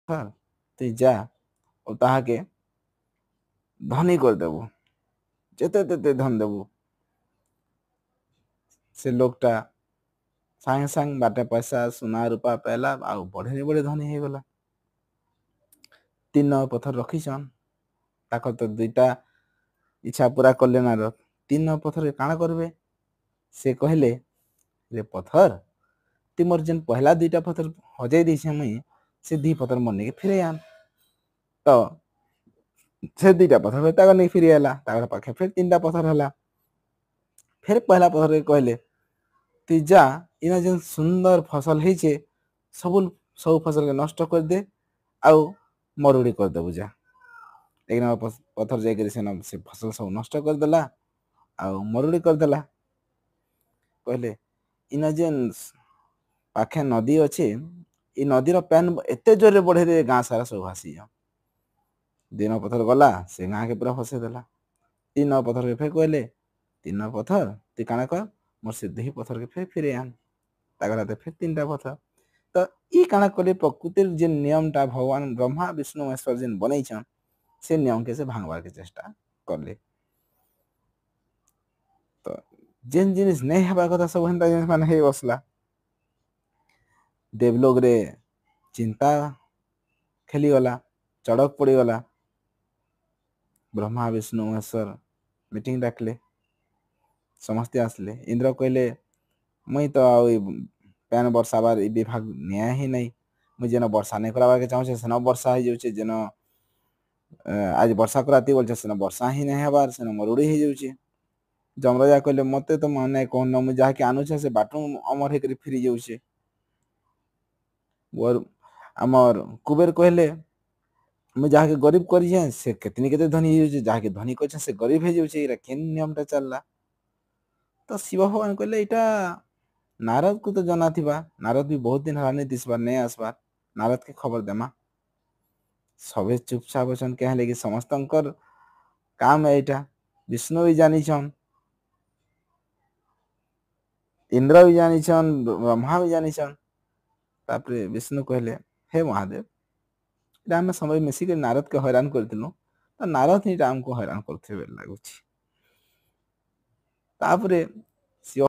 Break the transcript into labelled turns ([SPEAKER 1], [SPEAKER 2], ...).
[SPEAKER 1] ତୁଇ ଯା ଓ ତାହାକେ ଧନୀ କରିଦେବୁ, ଯେତେ ତେତେ ଧନ ଦେବୁ। ସେ ଲୋକଟା ସାଙ୍ଗେ ସାଙ୍ଗେ ବାଟେ ପଇସା ସୁନା ରୂପା ପାଇଲା ଆଉ ବଢ଼େ ବଢ଼େ ଧନୀ ହେଇଗଲା। 3 ନମ୍ବର ପଥର ରଖିଛନ୍, ତାଙ୍କର ତ 2ଟା ଇଚ୍ଛା ପୁରା କଲେ ନାରଦ। 3 ନମ୍ବର ପଥରରେ କାଣା କରିବେ? ସେ କହିଲେ, ରେ ପଥର, ତୁଇ ମୋର ଯେନ୍ ପହଲା 2ଟା ପଥର ହଜେଇ ଦେଇଛେ ମୁଇଁ, ସେ 2 ପଥର ମୋର ନେଇକି ଫେରେଇ ଆନ। ତ ସେ 2ଟା ପଥର ଫେର ତାଙ୍କ ନେଇକି ଫେରି ଆଇଲା। ତାଙ୍କର ପାଖେ ଫେର 3ଟା ପଥର ହେଲା। ଫେର ପହଲା ପଥରକେ କହିଲେ, ତୁଇ ଯା, ଇନ ଯେନ୍ ସୁନ୍ଦର ଫସଲ ହେଇଛେ ସବୁ ସବୁ ଫସଲକେ ନଷ୍ଟ କରିଦେ ଆଉ ମରୁଡ଼ି କରିଦେବୁ ଯା। 1 ନମ୍ବର ପଥର ଯାଇକରି ସେନ ସେ ଫସଲ ସବୁ ନଷ୍ଟ କରିଦେଲା ଆଉ ମରୁଡ଼ି କରିଦେଲା। କହିଲେ, ଇନ ଯେନ୍ ପାଖେ ନଦୀ ଅଛେ, ଏଇ ନଦୀର ପାଏନ୍ ଏତେ ଜୋରରେ ବଢ଼େଇ ଦେ ଗାଁ ସାରା ସବୁ ଭାସିଯାଅ। 2 ନମ୍ବର ପଥର ଗଲା, ସେ ଗାଁକେ ପୁରା ଭସେଇ ଦେଲା। 3 ନମ୍ବର ପଥରକେ ଫେର କହିଲେ, 3 ନମ୍ବର ପଥର ତୁଇ କାଣା କର, ମୋର ସେ 2 ପଥରକେ ଫେର ଫିରେଇ ଆନ। ତାଙ୍କର ହାତେ ଫେର 3ଟା ପଥର। ତ ଇ କାଣା କଲେ, ପ୍ରକୃତିର ଯେନ୍ ନିୟମଟା ଭଗବାନ ବ୍ରହ୍ମା ବିଷ୍ଣୁ ମହେଶ୍ୱର ଯେନ୍ ବନେଇଛନ୍, ସେ ନିୟମକେ ସେ ଭାଙ୍ଗବାରକେ ଚେଷ୍ଟା କଲେ। ତ ଯେନ୍ ଜିନିଷ ନେଇ ହେବାର କଥା ସବୁ ହେନ୍ତା ଜିନିଷ ମାନେ ହେଇ ବସଲା। ଦେବଲୋକରେ ଚିନ୍ତା ଖେଲିଗଲା, ଚଡ଼କ ପଡ଼ିଗଲା। ବ୍ରହ୍ମା ବିଷ୍ଣୁ ମହେଶ୍ୱର ମିଟିଂ ଡାକିଲେ, ସମସ୍ତେ ଆସିଲେ। ଇନ୍ଦ୍ର କହିଲେ, ମୁଇଁ ତ ଆଉ ଏଇ ପାଏନ୍ ବର୍ଷାବାର ଇ ବିଭାଗ ନିଆ ହିଁ ନାଇଁ। ମୁଇଁ ଯେନ ବର୍ଷା ନାଇଁ କରାବାରକେ ଚାହୁଁଛେ ସେନ ବର୍ଷା ହେଇଯାଉଛେ, ଯେନ ଆଜି ବର୍ଷା କରାତି ବୋଲଛେ ସେନ ବର୍ଷା ହିଁ ନାଇଁ ହେବାର, ସେନ ମରୁଡ଼ି ହେଇଯାଉଛେ। ଯମରାଜା କହିଲେ, ମତେ ତ ମାନେ କହୁନ, ମୁଇଁ ଯାହାକେ ଆନୁଛେ ସେ ବାଟୁ ଅମର ହେଇକରି ଫିରି ଯାଉଛେ। ଆମର୍ କୁବେର କହିଲେ, ମୁଇଁ ଯାହାକେ ଗରିବ କରିଛେଁ ସେ କେତେ କେତେ ଧନୀ ହେଇଯାଉଛେ, ଯାହାକେ ଧନୀ କରିଛେଁ ସେ ଗରିବ ହେଇଯାଉଛେ, ଏଇଟା କେନ୍ ନିୟମଟା ଚାଲିଲା? ତ ଶିବ ଭଗବାନ କହିଲେ, ଏଇଟା ନାରଦକୁ ତ ଜନା ଥିବା, ନାରଦ ବି ବହୁତ ଦିନ ହେଲାନି ଦିଶବାର ନାଇଁ ଆସବାର, ନାରଦକେ ଖବର ଦେମା। ସବେ ଚୁପଚାପ ଅଛନ୍, କାଁ ହେଲେ କି ସମସ୍ତଙ୍କର କାମ ଏଇଟା। ବିଷ୍ଣୁ ବି ଜାନିଛନ୍, ଇନ୍ଦ୍ର ବି ଜାନିଛନ୍, ବ୍ରହ୍ମା ବି ଜାନିଛନ୍। ତାପରେ ବିଷ୍ଣୁ କହିଲେ, ହେ ମହାଦେବ, ଏଇଟା ଆମେ ସମସ୍ତେ ମିଶିକରି ନାରଦକେ ହଇରାଣ କରିଥିଲୁ, ତ ନାରଦ ହିଁ ଏଇଟା ଆମକୁ ହଇରାଣ କରୁଥିବେ ଲାଗୁଛି। ତାପରେ